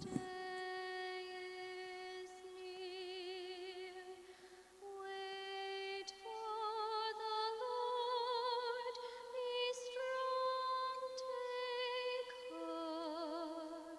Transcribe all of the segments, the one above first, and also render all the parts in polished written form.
Day is near. Wait for the Lord, be strong, take heart.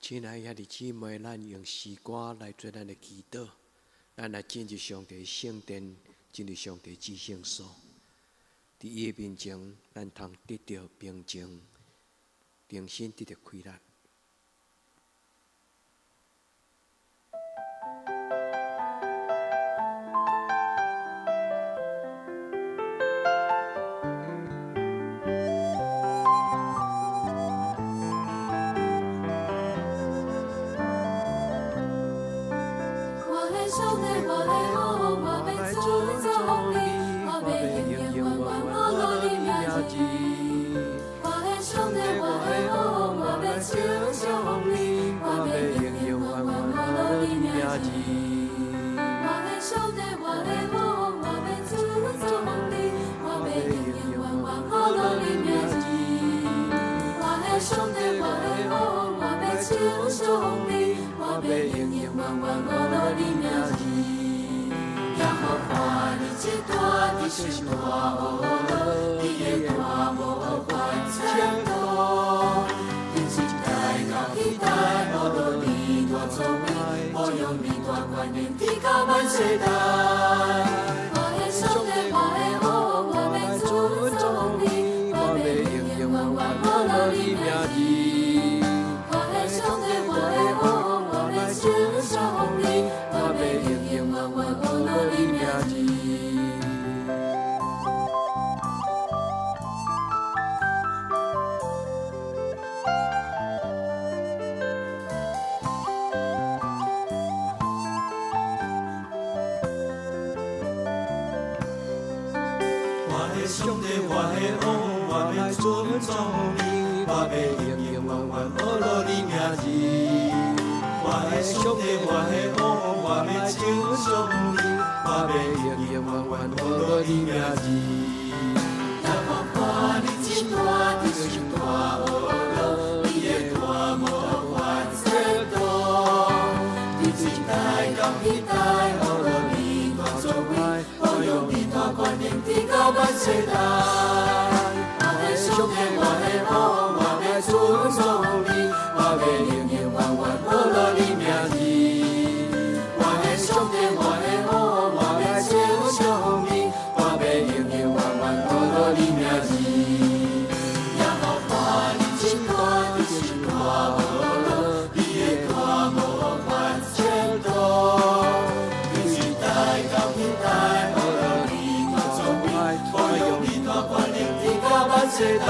親愛兄弟姊妹，咱用詩歌來做咱的祈禱，咱來進入上帝聖殿，進入上帝至聖所。佇伊的面前，咱通得著平靜，重新得著氣力。來尊重你，我欲永永遠遠學落你名字。我的上帝，我的王，我欲稱頌你，我欲永永遠遠學落你名字。我的上帝，我的王，我欲尊重你，我欲永永遠遠學落你名字。我的上帝，我的王，我欲稱頌你，我欲永永遠遠學落你名字。耶和華，你這大，你是大學樂，你的大無法測度。佇這代到彼代，學落你大作為，保養你大權能，直到萬世代。我的上帝，我的王，我欲尊重你，我欲永永遠遠學落你名字。我的上帝，我的王，我欲稱頌你，我欲永永遠遠學落你名字。我的上帝，我的王，我欲尊重你，我欲永永遠遠學落你名字。我的上帝，我的王，我欲稱頌你，我欲永永遠遠學落你名字。耶和華，你真大，你是大學樂，你的大無法測度。佇這代到彼代，學落你大作為，保養你大權能，直到萬世代。我的上帝，我的王，我欲尊重你，我欲永永遠遠學落你名字。我的上帝，我的王，我欲稱頌你，我欲永永遠遠學落你名字。耶和華，你真大，你是大學樂，你的大無法測度。佇這代到彼代，學落你大作為，保養你大權能，直到萬世代。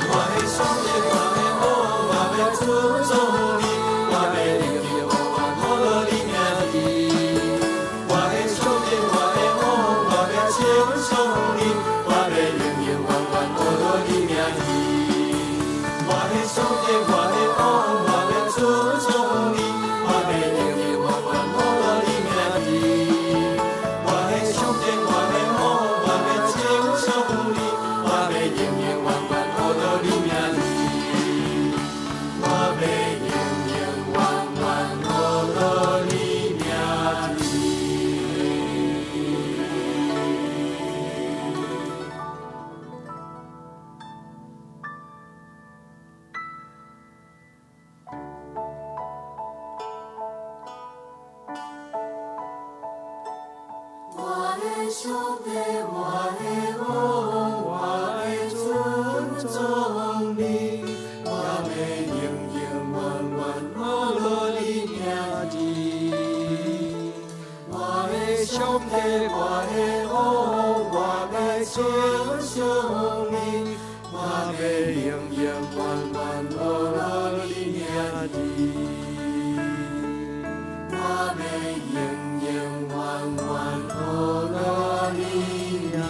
我的上帝，我的王，我欲尊重你，我欲永永遠遠學落你名字。我的上帝，我的王，我欲稱頌你，我欲永永遠遠學落你名字。我的上帝，我的王，我欲尊重你，我欲永永遠遠學落你名字。我的上帝，我的王，我欲稱頌你，我欲永永遠遠學落你名字。我欲永永遠遠學落你名字。我的上帝，我的王，我欲尊重你，我欲永永遠遠學落你名字。我的上帝，我的王，我欲稱頌你，我欲永永遠遠學落你名字。我欲永永遠遠學落你名字。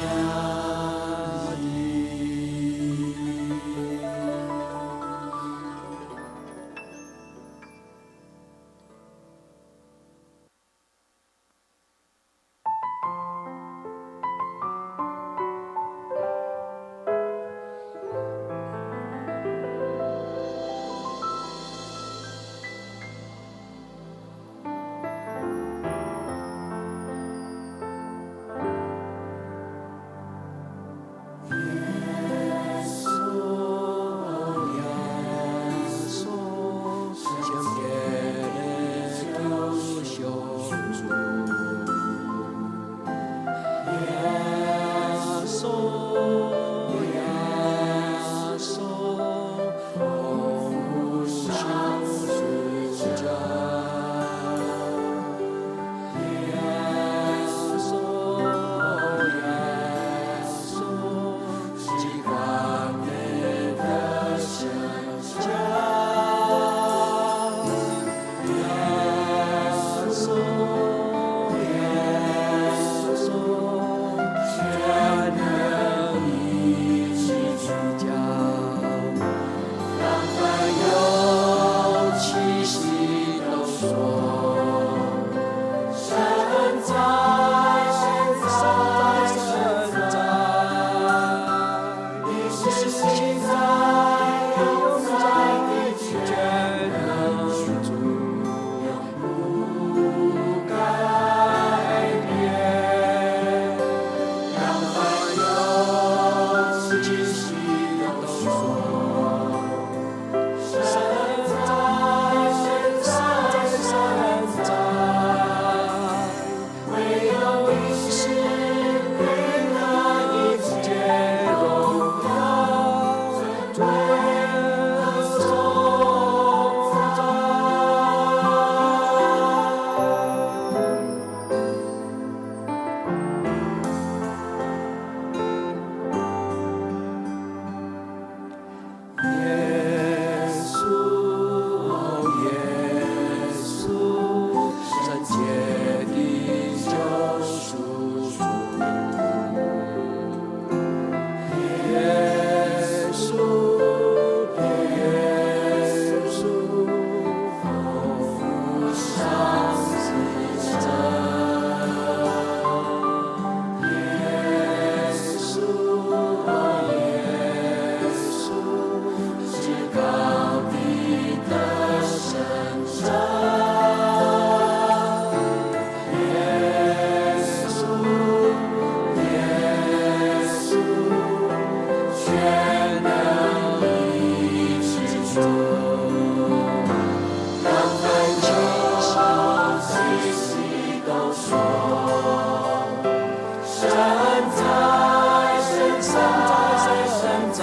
在，神在，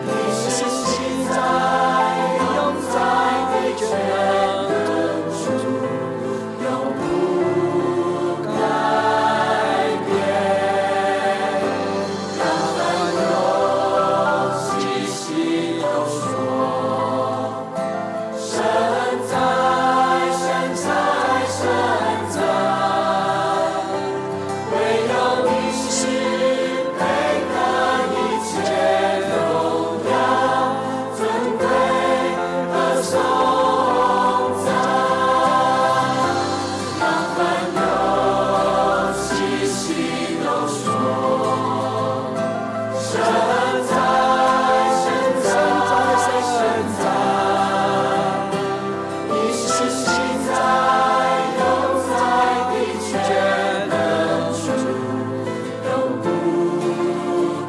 你是昔在永在的全能主，永不改變。讓凡有氣息都說，神在，神在，神在，唯有你是配得一切榮耀、尊貴和頌讚。讓凡有氣息都說，神在，神在，神在，你是昔在永在的全能主，永不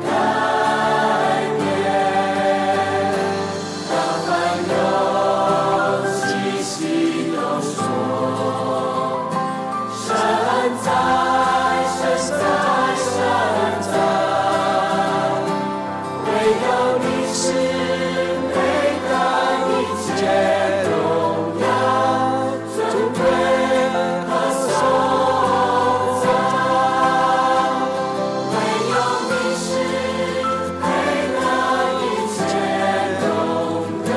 改變。讓凡有氣息都說，神在，神在，神在，唯有你是配得一切榮耀、尊貴和頌讚。唯有你是配得一切榮耀。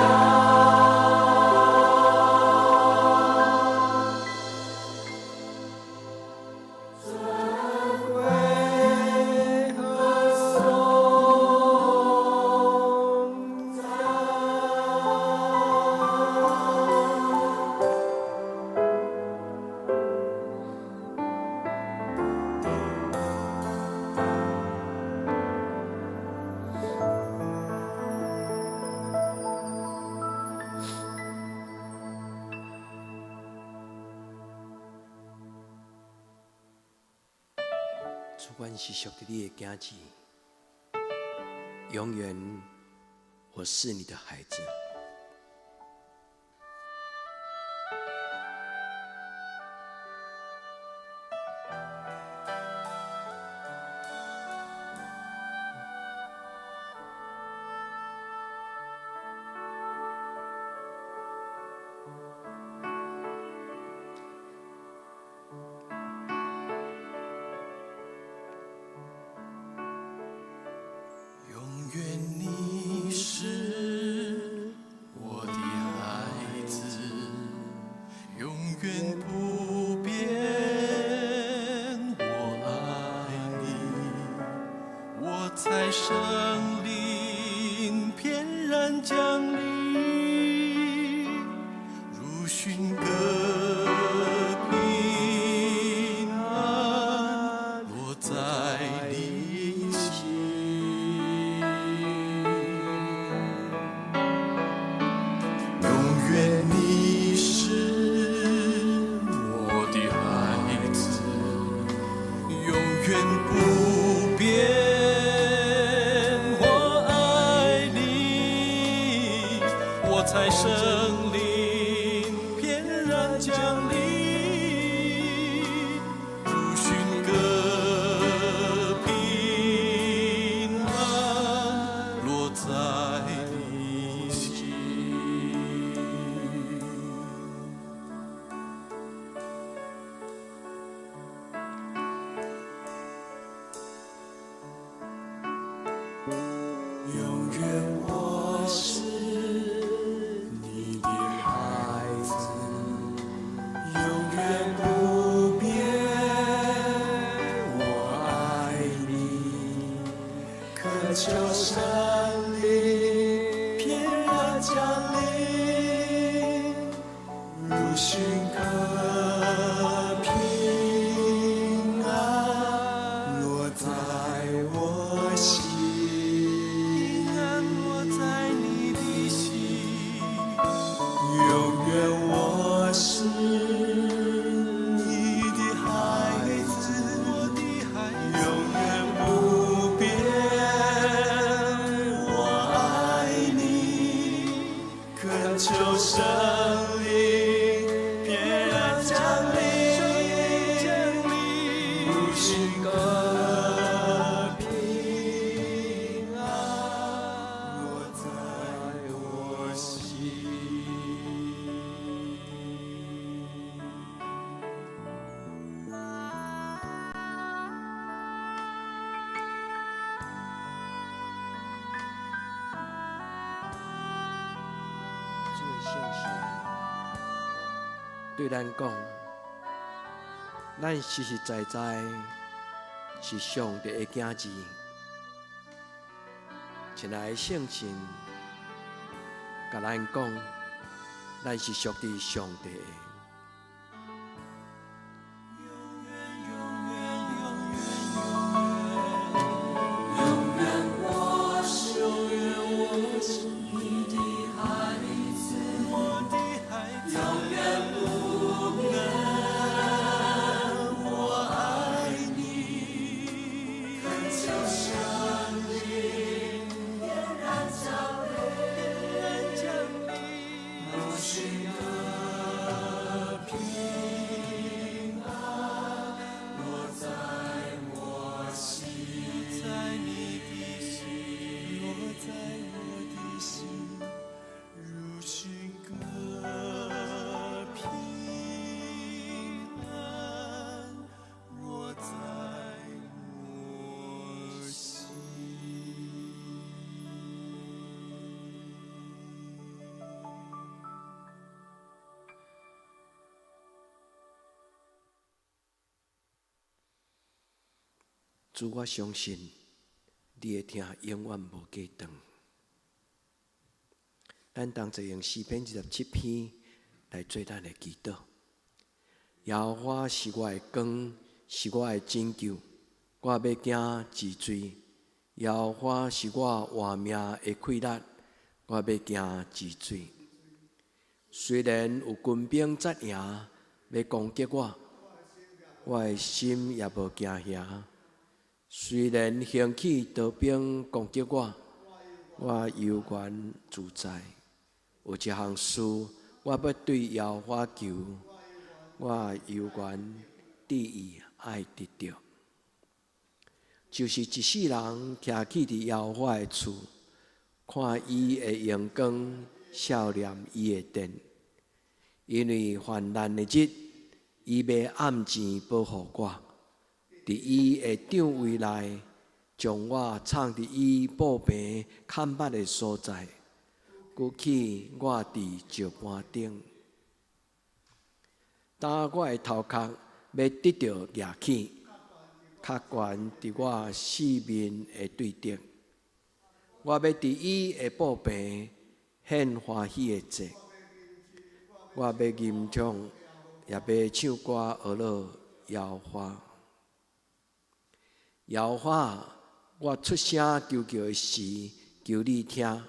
尊貴和頌讚。主，阮是屬於你的囝兒，永遠我是你的孩子。永遠你是我的孩子，永遠不變，我愛你。我在聖靈翩然降臨，如馴鴿平安落在你心。永遠你是我的孩子，永遠不變，我愛你。我在聖靈翩然降臨，如馴鴿平安落在你心。永遠我是你的孩子，永遠不變，我愛你。渴求聖靈翩然降臨，如馴鴿平安落在我心，平安落在你的心。永遠我是你的孩子，我的孩子，永遠不變，對咱講，咱實實在在是上帝的囝兒。親愛的聖神，共咱講，咱是屬於上帝的。永遠我是你的孩子，永遠不變，我愛你。懇求聖靈點燃教會，如尋歌平安落在我心，在你的心，落在我的心，如馴鴿平安落在我心。主，我相信你的疼永遠無間斷。咱同齊用詩篇27篇來做咱的祈禱。耶和華是我的光，是我的拯救，我欲驚一罪。耶和華是我活命的氣力，我欲驚一罪。雖然有軍兵紮營欲攻擊我，我的心也無驚嚇。雖然興起刀兵攻擊我，我悠然自在。有一項事，我欲對耶和華求，我猶原志意愛得著，就是一世人徛起佇耶和華的厝，看伊的榮光，數念伊的殿。因為患難的日，伊欲按錢保護我，佇伊的帳帷內，將我藏佇伊布棚崁密的所在，舉起我佇石盤頂。當我的頭殼欲得著夯起，較懸佇我四面的對敵，我欲佇伊的布棚獻歡喜的祭，我欲吟唱，也欲唱歌呵咾耶和華。耶和華，我出聲求叫的時，求你聽，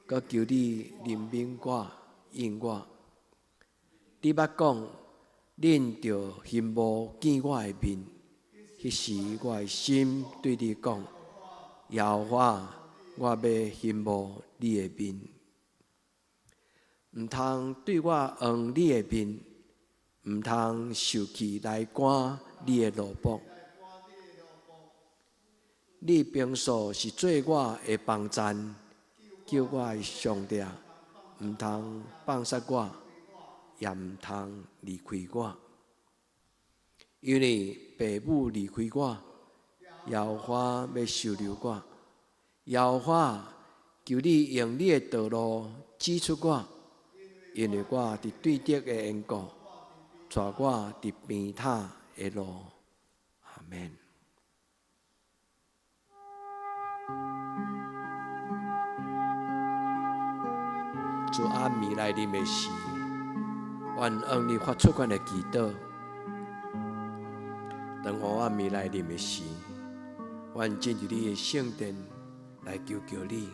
閣求你憐憫我，應我。你捌講，恁著欣慕見我的面，彼時我的心對你講：耶和華，我欲欣慕你的面。毋通對我掩你的面，毋通受氣來趕你的奴僕。你平素是做我的幫贊，救我的上帝，毋通放殺我，也毋通離開我。因為父母離開我，耶和華欲收留我。耶和華，求你用你的道路指出我，因為我佇對敵的緣故，帶我佇平坦的路。阿們。主暗暝來臨的時，願向你發出阮的祈禱。當黑暗暝來臨的時，願進入你的聖殿來求求你。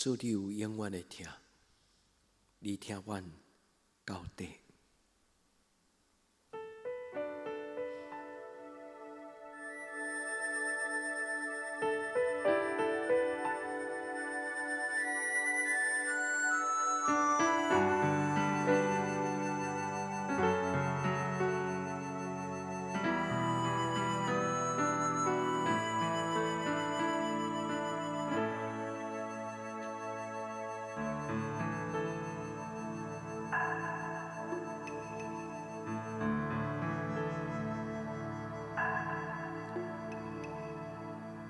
主，你有永遠的疼，你疼阮到底。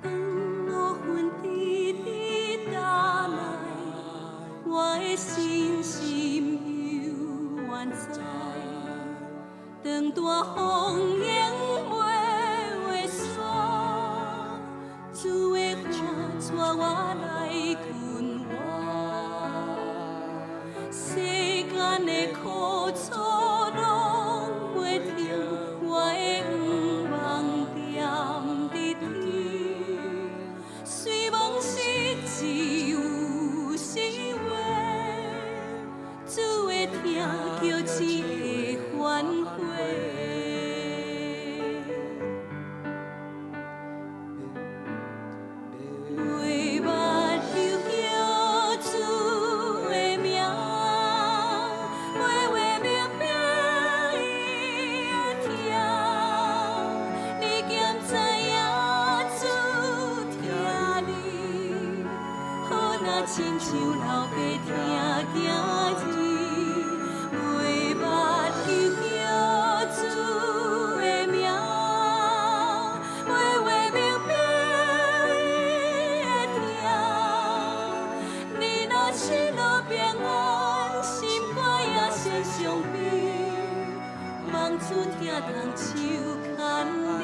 當烏雲直直打來，我的信心猶原在。當大風湧袂散，主的話帶我來困活。世間的苦楚攏袂停，我的向望踮佇天。雖罔是只有是話，主的疼叫醒會反悔。袂捌求叫主的名，袂話明白伊的疼。你敢知影主疼你？好若親像老爸疼囝兒。袂捌求叫主的名，袂話明白伊的疼。你若失落平安，心肝也先傷悲，望主疼通手牽你。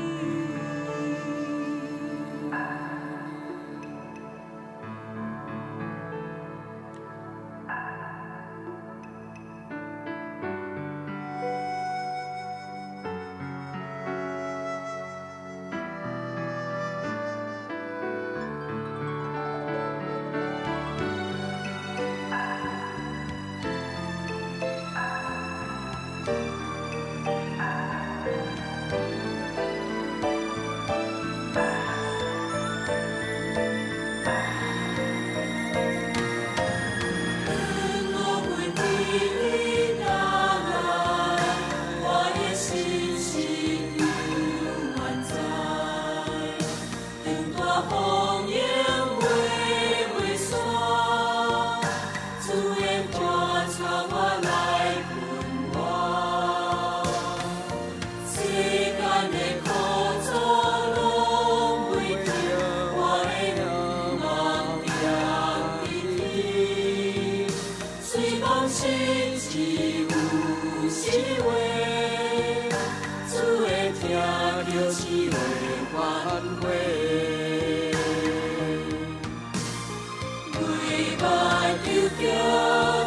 當烏雲直直打來，我的信心猶原在。當大風湧袂散，主的話帶我來困活。世間的苦楚攏袂停，我的向望踮佇天。雖講失志有時話，主的疼叫醒會反悔。袂捌求叫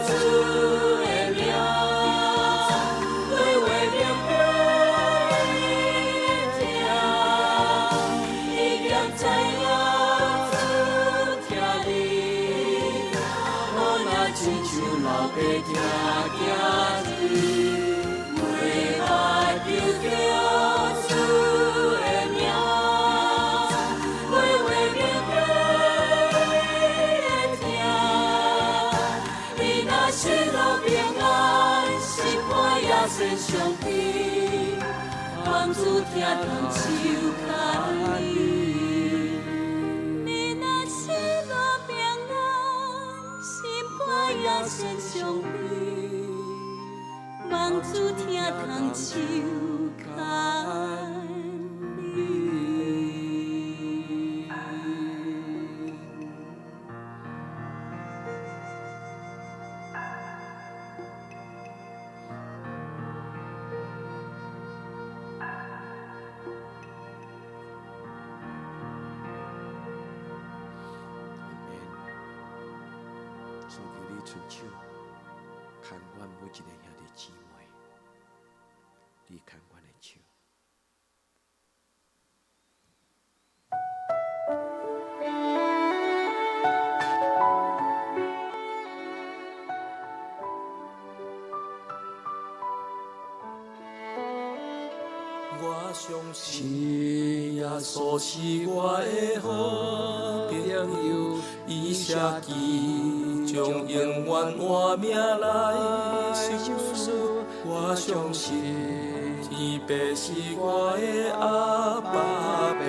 主的名，袂話明白伊的疼。你敢知影主疼你？好若親像老爸疼囝兒。袂捌求叫主的名，袂話明白伊的疼。你若失落平安，心肝也先傷悲，望主疼通手牽你。你若失落平安，心肝也先傷悲，望主疼通手牽你。阿門。主求你伸手，牽阮每一個兄弟姊妹，你牽阮的手。我相信耶穌是我的好朋友，伊寫記將永遠換命來相思。我相信天父是我的阿爸父，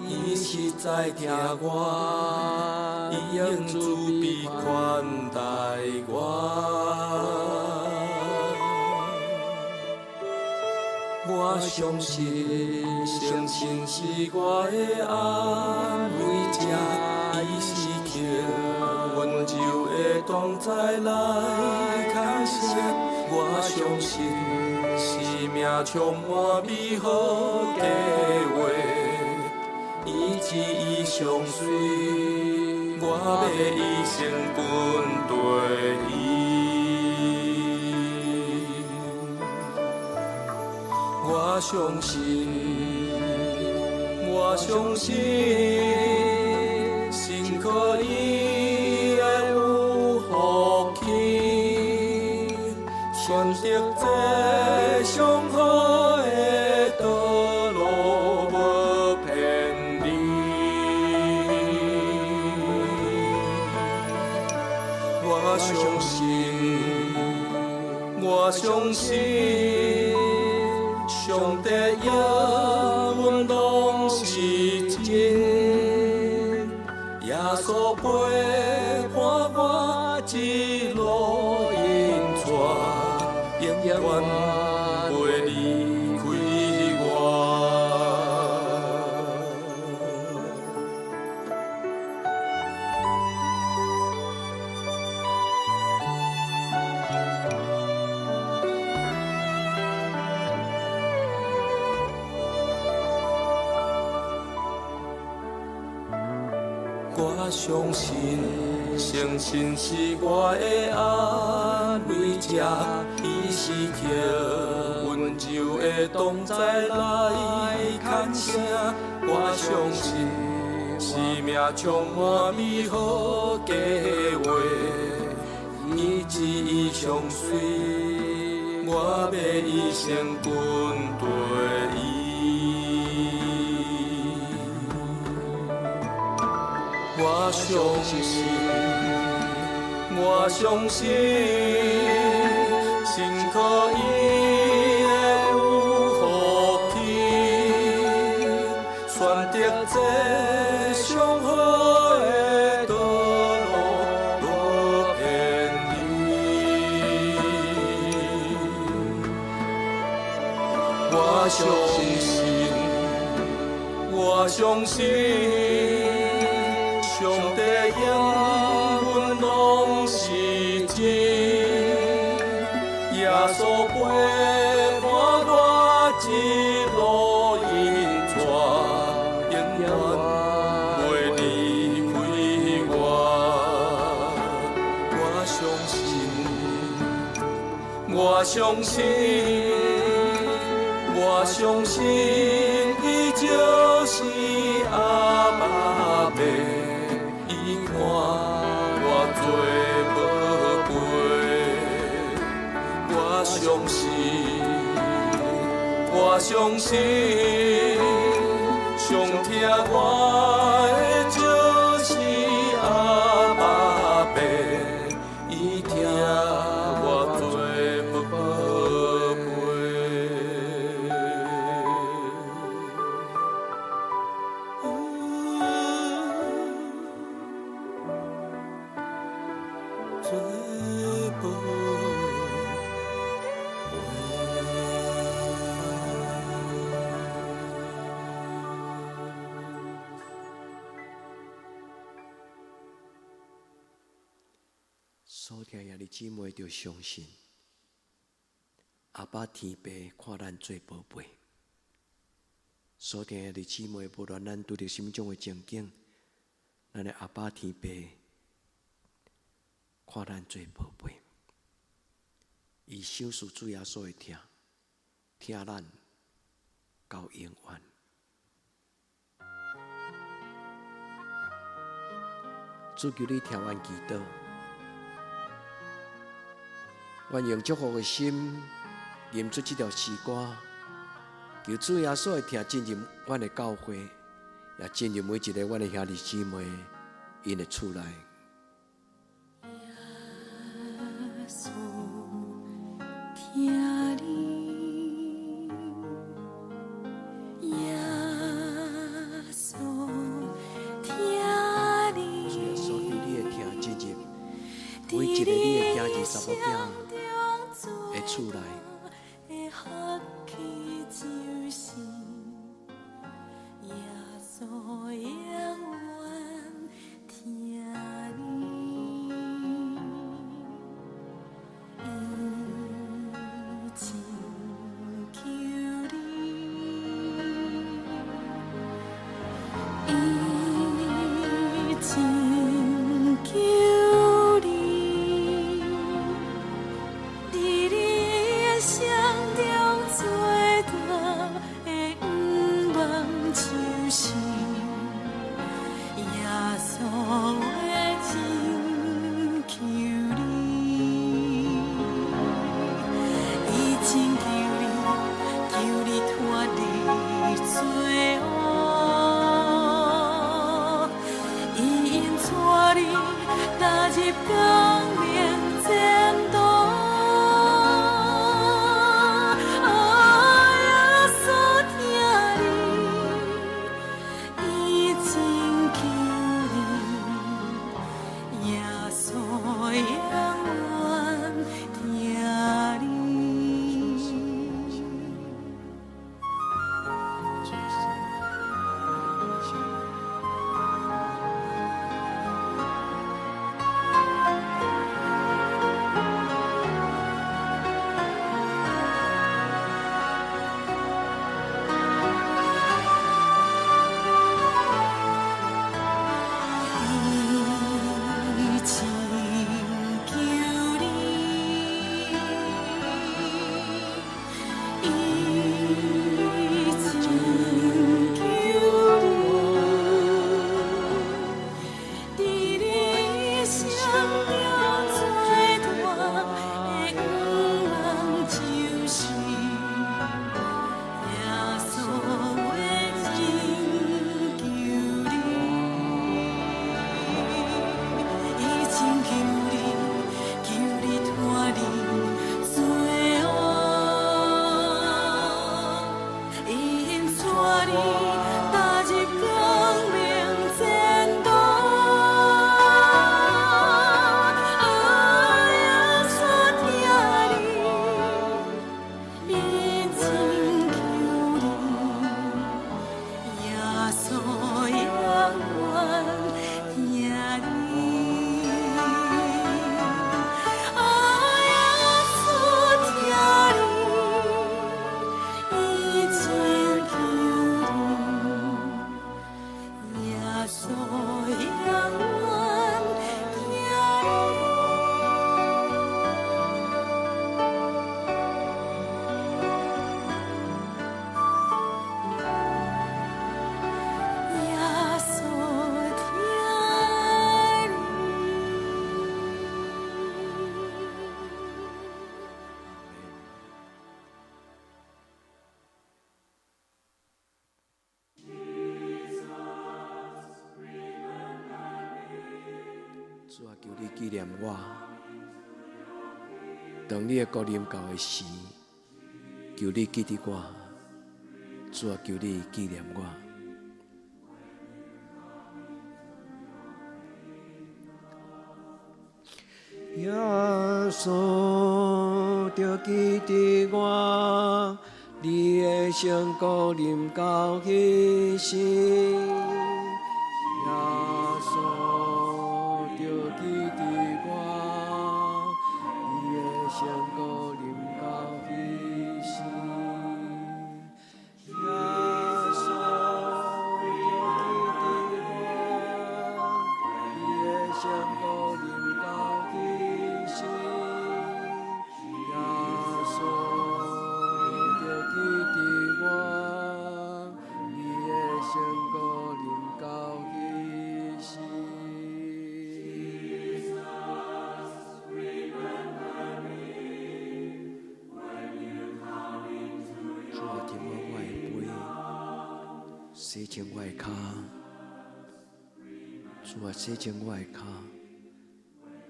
伊實在疼我，伊用慈悲款待我。我相信聖神是我的安慰者，伊時刻溫柔的同在來牽涉。我相信生命充滿美好計劃，伊旨意相隨，我欲一生跟綴伊。我相信，我相信，信靠伊會有福氣，選擇這上好的道路，無偏離。我相信，我相信。上帝應允攏是真，耶穌陪伴我一路引帶，永遠袂離開我。我相信聖神是我的安慰者，伊時刻溫柔的同在來牽涉。我相信生命充滿美好計劃，伊旨意相隨，我欲一生跟綴伊。我相信，我相信，信靠伊會有福氣，選擇這上好的道路，無偏離。我相信，我相信。上帝應允攏是真，耶穌陪伴我一路引帶，永遠袂離開我。我相信，我相信，我相信，伊就是阿爸父。伊看我做寶貝，我相信，我相信，上疼我的就是阿爸父，伊疼我做寶貝。做寶貝。所聽兄弟姊妹著相信，阿爸天父看咱做寶貝。所聽兄弟姊妹，無論咱拄著啥物種的情景，咱的阿爸天父看咱做寶貝，伊賞賜主耶穌的疼，疼咱到永遠。主求你聽阮祈禱，願用祝福的心吟出這條詩歌，求主耶穌的疼進入阮的教會，也進入每一個阮的兄弟姊妹𪜶的厝內。耶穌疼你，耶穌疼你。主耶穌，求你的疼進入每一個你的囝兒查某囝的厝內。就是耶穌永遠疼你，伊拯救你，伊拯救你，佇你一生中最大的願望就是耶穌的拯救你，伊拯救你，救你脫離罪惡，伊引帶你踏入光明前途。啊，耶穌疼你，伊拯救你，耶穌永遠疼你。主耶穌，謝謝。伊拯救你，伊拯救你，佇你一生中最大的願望就是耶穌的拯救你，伊拯救你，救你脫離罪惡，伊引帶你踏入光明前途。啊，耶穌疼你，伊拯救你，耶穌永遠疼你。啊，耶穌疼你，伊拯救你，耶穌永遠疼你。耶穌疼你。主啊，求你紀念我。當你的國臨到的時，求你記得我。主啊，求你紀念我。耶穌著記得我，你的聖國臨到彼時，耶穌著記得我，你的聖國臨到彼時，耶穌著記得我，你的聖國臨到彼時，耶穌著記得我，你的聖國臨到彼時。主啊，聽我的洗淨我的跤，主啊，洗淨我的跤，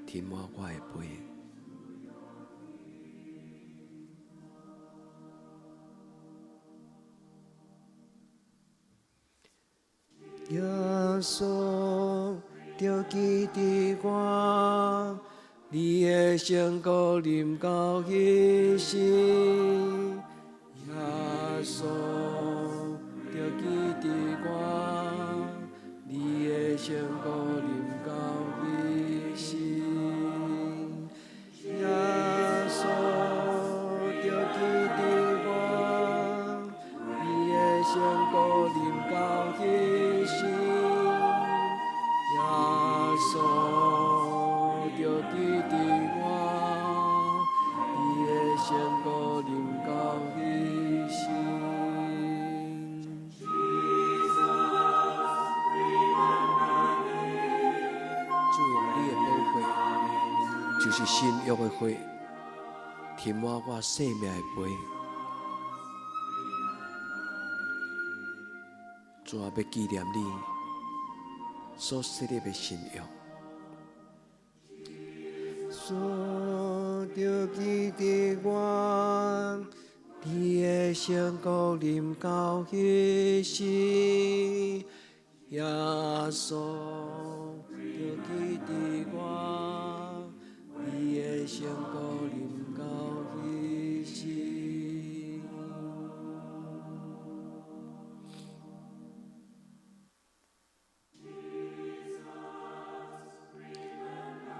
塗抹我的背。耶穌著記得我，你的聖國臨到彼時。耶穌著記得我，你的聖國臨到彼時。耶穌著記得我，你的聖國臨到彼時。耶穌著記得我，你的聖國臨到彼時。主用你的寶血，就是新約的血，塗抹我生命的杯。主啊，欲紀念你所設立的新約。主著記得我，你的聖國臨到彼時。耶穌著記得我，你的聖國臨到彼時。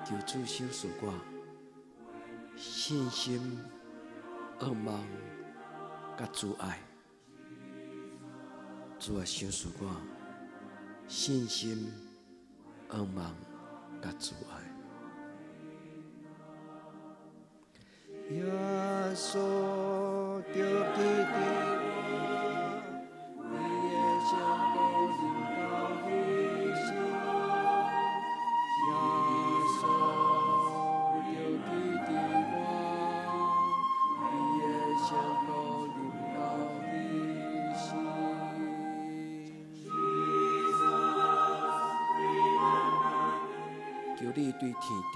求主賞賜我信心、渴望、佮慈愛。主啊，賞賜我信心、渴望、佮慈愛。耶穌著記得我，你的聖國臨到彼時。耶穌著記得我，你的聖國臨到彼時。求你對天頂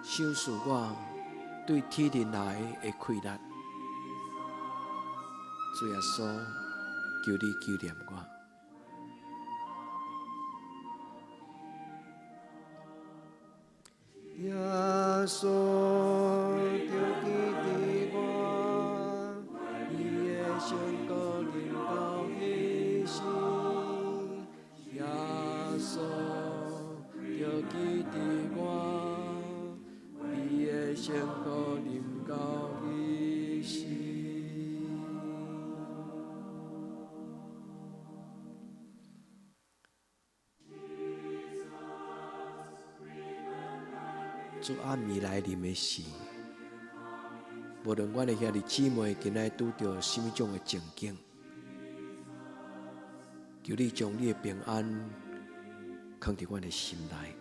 賞賜我對體力來的氣力。主耶穌，求你紀念我。耶穌著記得我，你的聖國臨到彼時。耶穌著記得我，你的聖國臨到彼時。主暗暝來臨的時，無論阮的兄弟姊妹今仔拄著啥物種的情景，求你將你的平安藏佇阮的心內。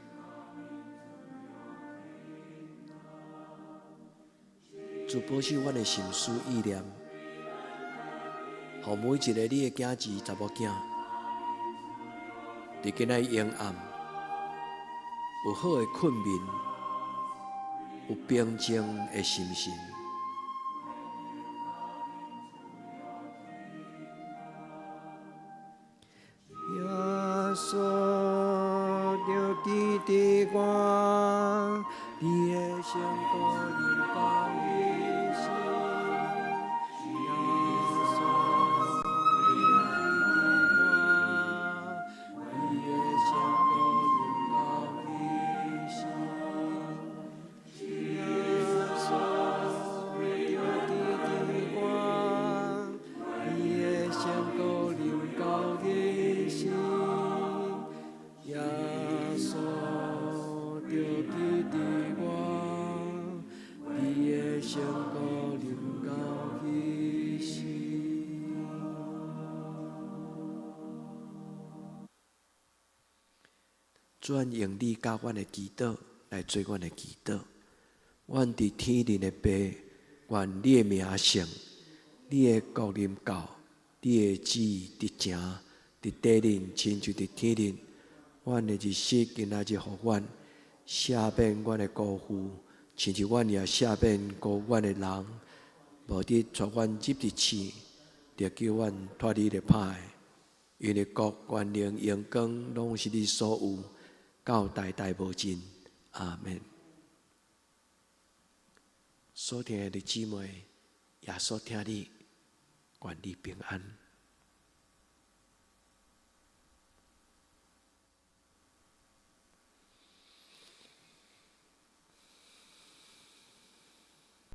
主保守阮的心思意念，予每一个你的囝兒、查某囝，佇今仔黑暗有好的困眠，有平靜的心神。耶穌著記得我，你的聖國臨到彼時。耶穌著記得我，你的聖國臨到彼時。耶穌著記得我，你的聖國臨到彼時。耶穌著記得我，你的聖國臨到彼時。主用你教阮的祈禱來做阮的祈禱。阮佇天頂的父，願你的名聖，你的國臨到，你的旨意佇成佇地頂，親像佇天頂。阮的日食今仔日予阮，赦免阮的辜負，親像阮也赦免辜阮的人。無得帶阮入佇試，著救阮脫離咧歹的。因為國權能榮光攏是你所有，到代代無盡。阿門。所疼的姊妹，耶穌疼你，願你平安。